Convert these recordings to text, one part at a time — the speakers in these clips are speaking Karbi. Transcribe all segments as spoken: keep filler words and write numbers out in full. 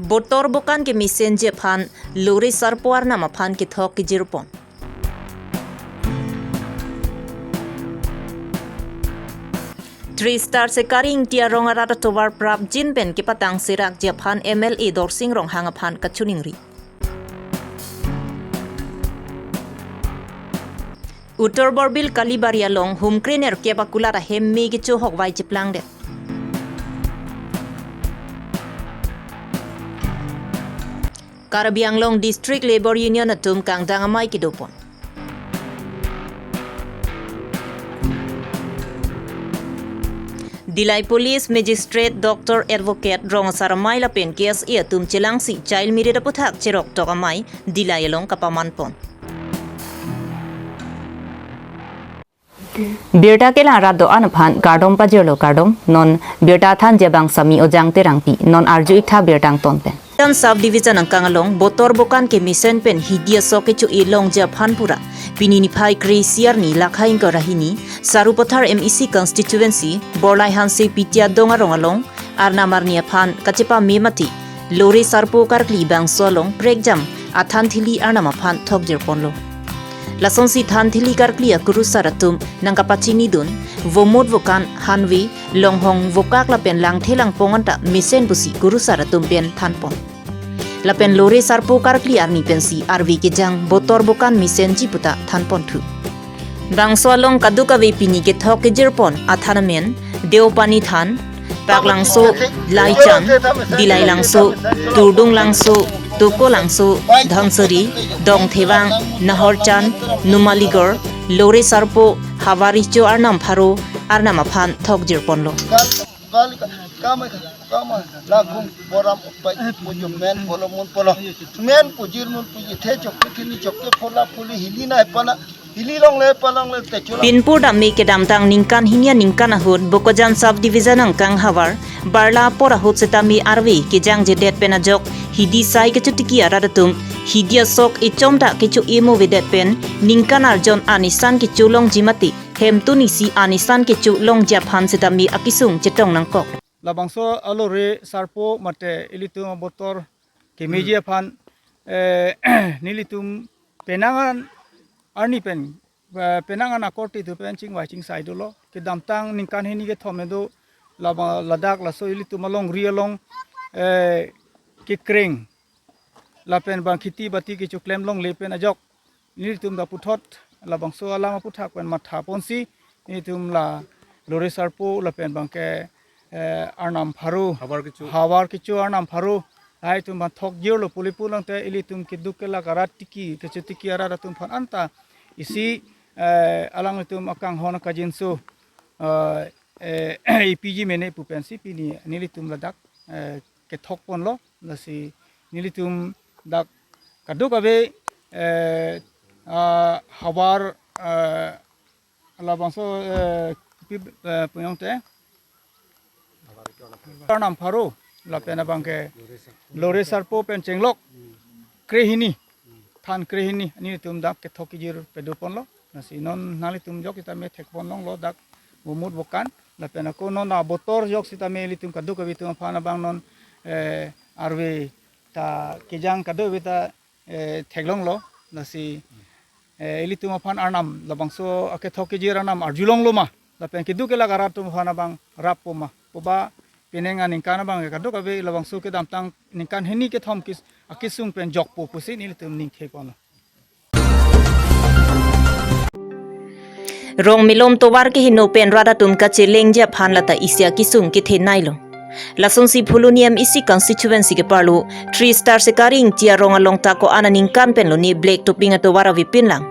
Botor bokan kemesenji aphan Lore Sarpo arnam aphan kethok kejirpon. Three Star Sekari Ingti arong arat atovar prapjin pen kepatang serakji aphan M L A Dorsing Ronghang aphan kachiningri. Uttar Borbil Kalibari along humkre nerkep akulat ahem me kecho hokvai cheplangdet. Karbi Anglong District Labour Union atum kangdang amei kedopon. Dillai Police Magistrate, Doctor, Advocate, rong asar amei lapen K S A atum chelangsi child marriage aputhak cheroktok amei Dillai along kapamanpon. Birta kelang rat do-an aphan kardom pajirlo, kardom. Non birta thanji abang Sami Ojang Terangpi, non arju-ik tha birta angton pen. Bokajan Sub Division angkang along Botor bokan kemesen pen hidi asok kecho-e longji aphan pura pini niphai kre-isi arni, lakhai ingkoi ra hini, Sarupathar M A C constituency, Borlai Hanse Pitia Dong arong along arnam arni aphan kachepame mati Lore Sarpo karkli bangso along prekjam athan thili arnam aphan thokjirponlo. Lasonsi than thili karkli akurusar atum nangkapachinidun, vomut vokan, hanve, longhong, vokak lapen langthe langpong anta mesen pusi kurusar atum pen thanpon. Lapen Lore Sarpo karkli arni pensi arve kejang Botor bokan mesenji puta thanponthu. Bangso along kadokave pini kethok kejirpon athan amen Deopani than, Paklangso, Laichan, Dilailangso, Turdunglangso, Tokolangso, Dhansiri, Dongthevang, Nahorchan, Numaligarh, Lore Sarpo, Havar kecho arnam pharo arnam aphan thokjirponlo. Gal, gal, kama, kama, lagung, boram, opai, pujo, men, polo, mun, polo. Men, pujir, mun, puji, the, chok, kini, chok, ke, phola, phuli, hili, nai, pala, hili, longle, palongle, te, chola. Pinpur dam me kedamtang ningkan hini aningkan ahut Bokajan Sub Division angkang havar Barla apor ahut setame arve kejangjedet pen ajok hidi sai kechotiki arat atum hidi asok echom ta kecho-e mo avedet pen ningkan arjon anisan kecho longji mati hemtun isi anisan kecho longji aphan setame akesung chetong nangkok. Labangso a Lore Sarpo mate ilitum abotor kemeji aphan, eh, nelitum penang an arni pen, eh, penang an akorte atum pen chingvai chingsai dolo. Kedamtang ningkan hini kethom do laba ladak laso ilitum alongri along, eh, kekreng lapen bang kheti bati kechoklem longle pen ajok nelitum ta puthot labangso alam aputhak pen mathaponsi nelitum la Lore Sarpo lapen bangke, eh, arnam pharo, Havar kecho. Havar kecho arnam pharo, lahai atum aphan thokjirlo pule pulote ilitum keduk kelak arat tiki, kechotiki arat atum aphan anta isi, eh, alanglitum akanghon akajinso, eh, eh, ipiji mene pu pensi pini nelitum ladak, eh, kethokponlo, lasi nelitum dak kadokave, eh, ah, havar, eh, labangso, eh, pi, eh, punyong te. Arnam pharo, lapen abangke Lore Sarpo pen chenglok krehini, than krehini, nelitum dak kethok kejir pedoponlo. Lasi non nanglitum jok sitame thekpon longlo dak vomut vokan, lapen ako non abotor jok sitame ilitum kadokave atum aphan abang non, eh, arve ta kejang kadokave ta, eh, theklonglo, lasi, eh, ilitum aphan arnam labangso akethok kejir arnam arjulonglo ma, lapen keduk kelak arat atum aphan abang rappo ma, pu ba penang aningkan abang kadokave labangso kedamtang ningkan hini kethom kis, akesung pen jokpo pusi nelitum ningtheponlo. Rong milom tovar keheno pen rat atum kachelengji aphan lata isi akesung kethe nailo. Lasonsi Phuloni M A C constituency keparlo Three Star Sekari Ingti arong along ta ko-an aningkan pen lone black topping atovar avepin lang.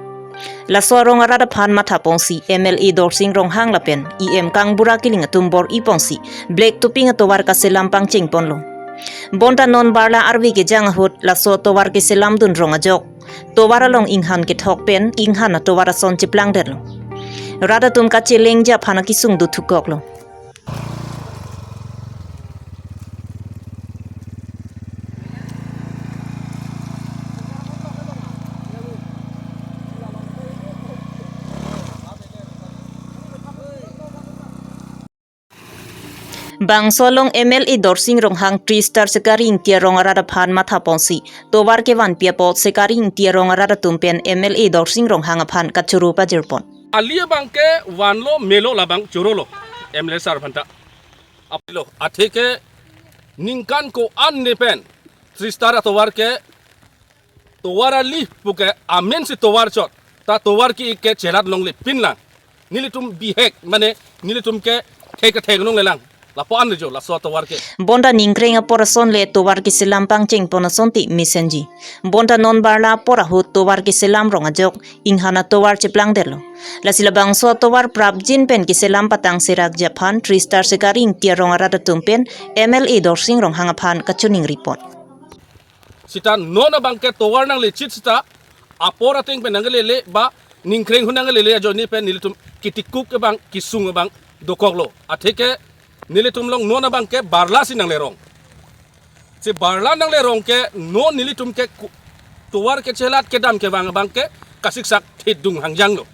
Laso arong arat aphan mathaponsi M L A Dorsing Ronghang lapen E M Kangbura Killing atum bor-iponsi black topping atovar kaselam pangchengponlo. Bonta non Barla arve kejang ahut laso atovar keselamdun rong ajok tovar along inghan kethok pen inghan atovar ason cheplangdetlo. Rat atum kachelengji aphan akesung dothukoklo. Bangso along M L A Dorsing Ronghang Tri Star Sekari Ingti arong arat aphan mathaponsi tovar kevanpi apot Sekari Ingti arong arat atum pen M L A Dorsing Ronghang aphan kachoro pajirpon. Ali abang ke vanlo melo labang chorolo M L A sir aphanta. Apilo atheke ningkan ko-an ne pen Tri Star atovar ke tovar ali puke amen si tovar chot ta tovar ke-ik ke chelat longle pinlang. Nelitum bihek mane nelitum ke thek thek nong lelang. Lapu-an le jo laso tovar ke. Bonta ningkreng apor ason le tovar keselam pangchengpon asonte mesenji. Bonta non barla apor ahut tovar keselam rong ajok inghan atovar cheplangdetlo. Lasi labangso atovar prapjin pen keselam patang serakji aphan Tri Star Sekari Ingti arong arat atum pen M L A Dorsing Ronghang aphan kachoningripon. Sita non abang ke tovar nanglechit sita apor ateng pen nanglele ba ningkreng ahut nanglele ajoine pen nelitum kitikuk abang kisung abang dokoklo. Atheke nelitum along non abang ke barla si nanglerong. Si barla nanglerong ke non nelitum ke ku-, tovar ke chelat kedam kevang abang ke kasiksak thedung hangjanglo.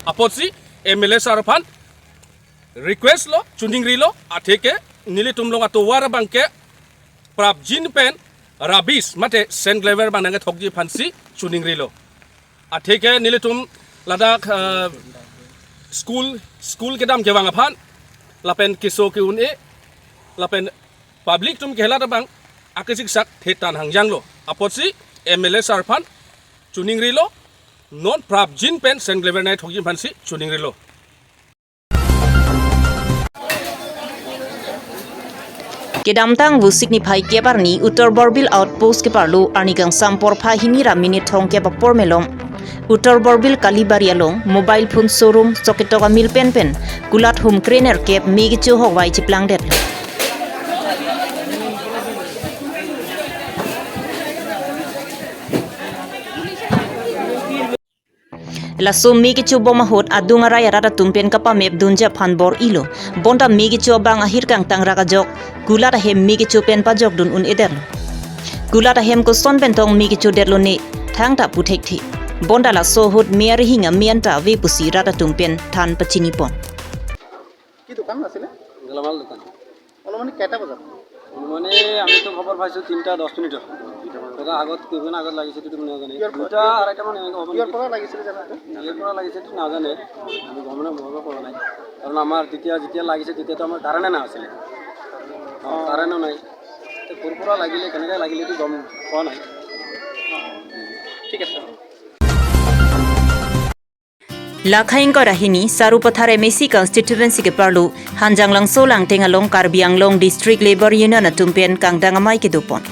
Apotsi M L A sir aphan request lo, choningrilo, atheke nelitum along atovar abang ke prapjin pen rubbish mate sand gravel abang nangkethokji aphansi choningrilo. Atheke nelitum ladak, eh, school, school kedam kevang aphan lapen keso ke-un-e lapen public atum kehelat abang akisiksak thetan hangjanglo. Apotsi M L A sir aphan choningrilo, non prapjin pen sand gravel nangkethokji aphansi choningrilo. Kedamtang Vosik niphai kep arni Uttar Borbil Outpost keparlo arni kangsam porpha hini ra minute thomkep apor malom Uttar Borbil Kalibari along mobile phone showroom sok ketok amil pen pen kulat hum krenerkep me kecho hokvai cheplangdetlo. Laso me kechobom ahut adung arai arat atum pen kapamepdunji aphan bor-ilo. Bonta me kecho abang ahir kangtangrak ajok kulat ahem me kecho pen pajokdun un-edetlo. Kulat ahem koson pen tong me kechodetlo ne thangta pu thekthe. Bonta laso ahut me arihing ame anta ave pusi rat atum pen than pachinipon. কি দোকান আছিলে? গেলামাল দোকান। অনুমানিক কেইটা বজাত? অনুমানে আমি তো খবৰ পাইছোঁ তিনিটা দহ মিনিটত। দাদা, আগত কেইজন আগত লাগিছে এইটো নাজানে। ইয়াৰ পৰা, দুটা আঢ়ৈটা মান এনেকুৱা হ'ব ইয়াৰ নেকি? পৰা লাগিছিলে জানো? ইয়াৰ পৰা লাগিছে এইটো নাজানে। আমি গম নাই, গম পোৱা নাই। কাৰণ আমাৰ তেতিয়া, যেতিয়া লাগিছে, তেতিয়াতো আমাৰ কাৰেণ্টে নাছিলে। অ, কাৰেণ্টো নাই। তে ক'ৰ পৰা লাগিলে, কেনেকৈ লাগিলে, এইটো গম পোৱা নাই। ঠিক আছে। Lakha ingkoi ra hini Sarupathar M A C constituency keparlo Hanjanglangso Langteng along Karbi Anglong District Labour Union atum pen kangdang amei kedopon.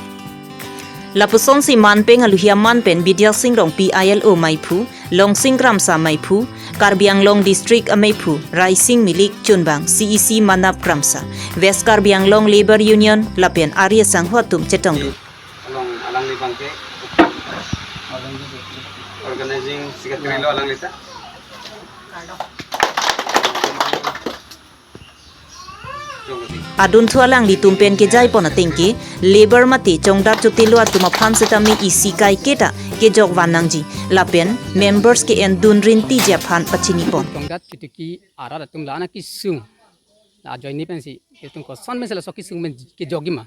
Lapusonsi manpeng aluhi aman pen Bidya Sing Rongpi I L O meiphu, Longsing Kramsa meiphu, Karbi Anglong District ameiphu Raising Milik chunbang C E C Manap Kramsa, West Karbi Anglong Labour Union lapen ari asangho atum chetongdun. Along alangli abangke organizing secretary lo alangli ta. Adunthu alanglitum pen kejaipon atengke labour mate chongdat chotelo atum aphan setame isi kaiketa kejok van nangji lapen members ke-endun rintiji aphan pachinipon. Chongdat chotiki arat atum la-an akesung la ajoine pensi itum koson pensi laso kesung pen kejokji ma.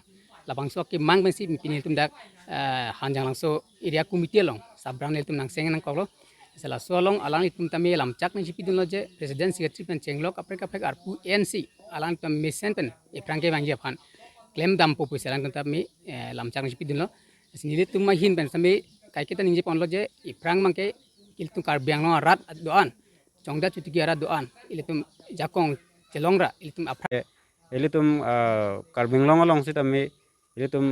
Labangso akemang pensi pini itum dak, eh, Hanjanglangso area committee along sub branch itum nangseng nangkoklo. Selaso along alanglitum tame lamchak nangchipidunlo je president secretary pen chenglok kaprek kaprek arpu ensi alanglitum mesen pen ephrang kevangji aphan klemdampo pusi alanglitum tame, eh, lamchak nangchipidunlo. Si nelitum ahin pen tame kaiketa ningjeponlo je ephrang abangke ilitum Karbi Anglong arat do-an, chongdat chotiki arat do-an, ilitum jakong chelongra, ilitum aphrang. Eh, ilitum, ah, Karbi Anglong along sitame ilitum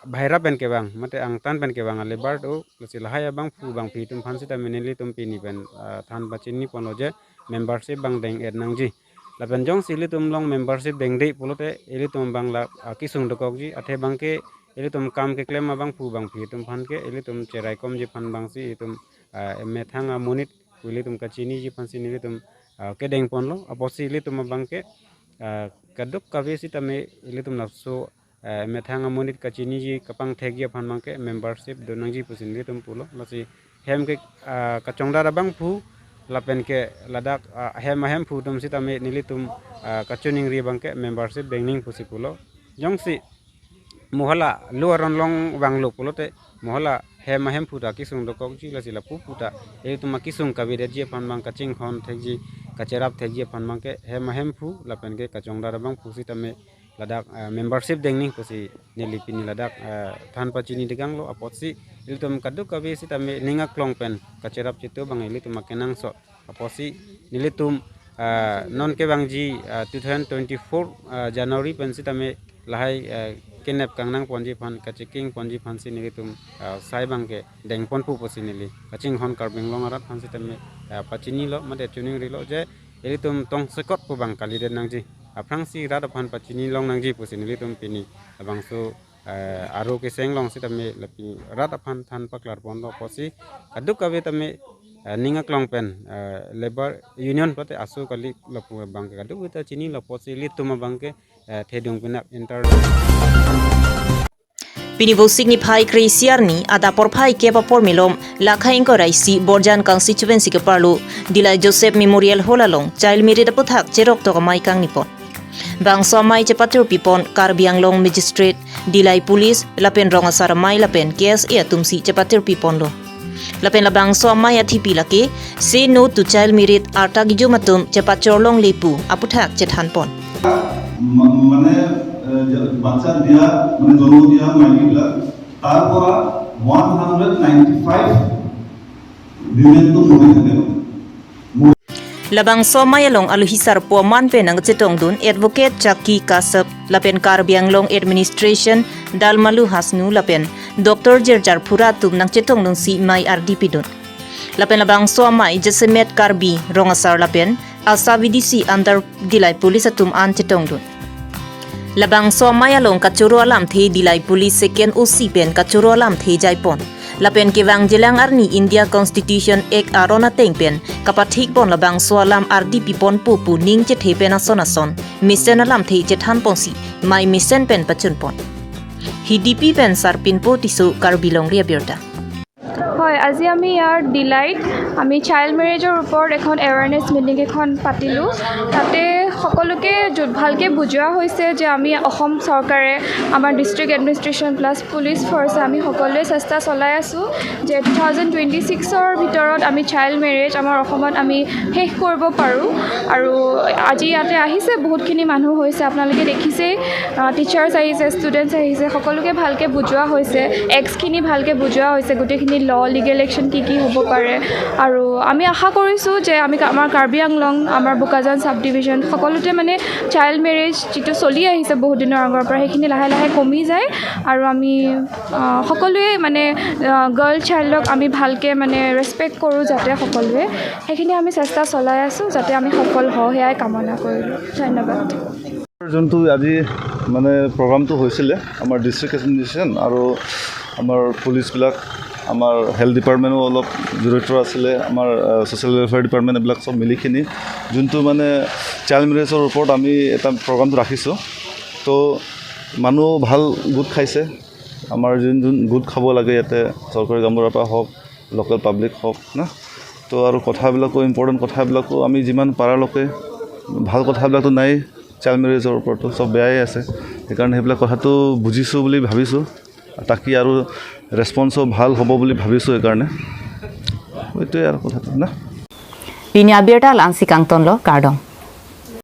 bahira pen kevang, mate angtan pen kevang a-labour do, lasi lahai abangphu bangphi atum aphan sitame nelitum pini pen, ah, than pachiniponlo je membership abang deng-et nangji. Lapen jongsi ilitum along membership dengde pulote ilitum abang la, ah, kesung dokokji, athe abangke ilitum kam keklem abangphu bangphi atum aphan ke ilitum cheraikomji aphan abangsi ilitum, ah, methang amonit pu ilitum kachiniji aphansi nelitum, ah, kedengponlo. Apotsi ilitum abangke, ah, kadokave sitame ilitum laso, ah, methang amonit kachiniji kapangthekji aphan abangke membership do nangji pusi nelitum pulo. Lasi hem ke, ah, kachongdat abangphu lapen ke ladak, ah, hem ahemphu atum sitame nelitum, ah, kachiningri abang ke membership dengning pusi pulo. Jongsi mo hala lo aron along vanglo pulote, mo hala hem ahemphu ta kesung dokokji, lasi lapu pu ta ilitum akesung kavedetji aphan abang, kachinghon thekji, kacherap thekji aphan abang ke hem ahemphu lapen ke kachongdar abangphu sitame ladak, eh, membership dengning pusi neli pini ladak, eh, than pachini deganglo. Apotsi ilitum kadokave sitame ning aklong pen kacherap chitu abang ilitum akenangsot. Apotsi nelitum, eh, non kevangji, eh, two thousand twenty-four, eh, January pen sitame lahai, eh, kenep kangnang ponji aphan, kachecking ponji aphansi nelitum, eh, sai abang ke dengponpo pusi neli kachinghon Karbi Anglong arat aphan sitame, eh, pachinilo, mate chiningrilo je ilitum tongsekot pu abang kalidet nangji. Aphrangsi rat aphan pachini long nangji pusi nelitum pini labangso, eh, aro keseng along sitame lapu rat aphan than paklarponlo. Apotsi kadokave tame, eh, ning aklong pen, eh, labour union pulote ASU kali lapu abang ke kadokave ta chinilo. Apotsi ilitum abang ke, eh, thedung penap inter Pini Vosik niphai kre-isi arni adap porphai kep apor malom, Lakha ingkoi ra isi Borjan constituency keparlo Dillai Joseph Memorial Hall along Child Marriage aputhak cheroktok amei kangnipon. Bangso amei chepatirpipon Karbi Anglong Magistrate, Dillai Police lapen rong asar amei lapen K S A atumsi chepatirpiponlo. Lapen labangso amei athipi lake Say No to Child Marriage, arta kejum atum chepachorlongle pu aputhak chethanpon. মা- মানে এ, যে বাচ্চা দিয়া, মানে জন্ম দিয়া মাইকীবিলাক, তাৰ পৰা ওৱান হাণ্ড্ৰেড নাইণ্টি ফাইভ উইমেনটো মৰি থাকে মানে। Labangso amei along aluhi sarpo aman pen nangchetongdun Advocate Chaki Kasap lapen Karbi Anglong Administration Dalmalu Hasnu lapen Doctor Jirjar Phura atum nangchetongdunsi mei ardipidun. Lapen labangso amei jasemet Karbi rong asar lapen ASHA V D C under Dillai Police atum an chetongdun. Labangso amei along kachoro alamthe Dillai Police second O C pen kachoro alamthe jaipon. Lapen kevangjilang arni India Constitution Act aron ateng pen kapathikpon labangso alam ardipiponpo pu ning chethe pen ason ason mesen alamthe chethanponsi mei mesen pen pachunpon. Hidipi pen Sarpinpo Tisso, Karbi Longri Abirta. হয়, আজি আমি ইয়াত ডিলাইত আমি চাইল্ড মেৰেজৰ ওপৰত এখন awareness meeting এখন পাতিলোঁ। তাতে সকলোকে যু- ভালকৈ বুজোৱা হৈছে যে আমি অসম চৰকাৰে, আমাৰ ডিষ্ট্ৰিক্ট এডমিনিষ্ট্ৰেশ্যন প্লাছ পুলিচ ফৰ্চে আমি সকলোৱে চেষ্টা চলাই আছোঁ যে টু থাউজেণ্ড টুৱেণ্টি ছিক্সৰ ভিতৰত আমি চাইল্ড মেৰেজ আমাৰ অসমত আমি শেষ কৰিব পাৰোঁ। আৰু আজি ইয়াতে আহিছে, বহুতখিনি মানুহ হৈছে, আপোনালোকে দেখিছেই। টিচাৰ্ছ আহিছে, ষ্টুডেণ্টছ আহিছে, সকলোকে ভালকৈ বুজোৱা হৈছে, এক্টছখিনি ভালকৈ বুজোৱা হৈছে, গোটেইখিনি ল, লিগেল একশ্যন কি কি হ'ব পাৰে। আৰু আমি আশা কৰিছোঁ যে আমি কা- আমাৰ কাৰ্বি আংলং, আমাৰ বোকাজান ছাব ডিভিজন সকলোতে মানে চাইল্ড মেৰেজ যিটো চলি আহিছে বহুত দিনৰ আগৰ পৰা, সেইখিনি লাহে লাহে কমি যায়। আৰু আমি আহ, সকলোৱে মানে গাৰ্ল চাইল্ডক আমি ভালকৈ মানে ৰেচপেক্ট কৰোঁ যাতে সকলোৱে, সেইখিনি আমি চেষ্টা চলাই আছোঁ যাতে আমি সফল হওঁ, সেয়াই কামনা কৰিলোঁ। ধন্যবাদ। যোনটো আজি মানে প্ৰগ্ৰামটো হৈছিলে, আমাৰ ডিষ্ট্ৰিক্ট এডমিনিষ্ট্ৰেশ্যন আৰু আমাৰ পুলিচবিলাক, আমাৰ হেল্থ ডিপাৰ্টমেণ্টো অলপ জড়িত আছিলে, আমাৰ ছ'চিয়েল ৱেলফেয়াৰ ডিপাৰ্টমেণ্ট, এইবিলাক চব মিলিখিনি যোনটো মানে চাইল্ড মেৰেজৰ ওপৰত আমি এটা প্ৰগ্ৰামটো ৰাখিছোঁ। তো মানুহ ভাল গোট খাইছে। আমাৰ যোন যোন গোট খাব লাগে ইয়াতে, চৰকাৰী গাঁওবুঢ়াৰ পৰা হওক, লোকেল পাব্লিক হওক না, তো আৰু কথাবিলাকো, ইম্পৰ্টেণ্ট কথাবিলাকো আমি যিমান পাৰালৈকে, ভাল কথাবিলাকতো নাই, চাইল্ড মেৰেজৰ ওপৰতো চব বেয়াই আছে। সেইকাৰণে সেইবিলাক কথাটো বুজিছোঁ বুলি ভাবিছোঁ, তাকে আৰু ৰেচপন্সো ভাল হ'ব বুলি ভাবিছোঁ। সেইকাৰণে এইটোৱে আৰু কথাটো না। Pini abirta la-ansi kangtonlo, kardom.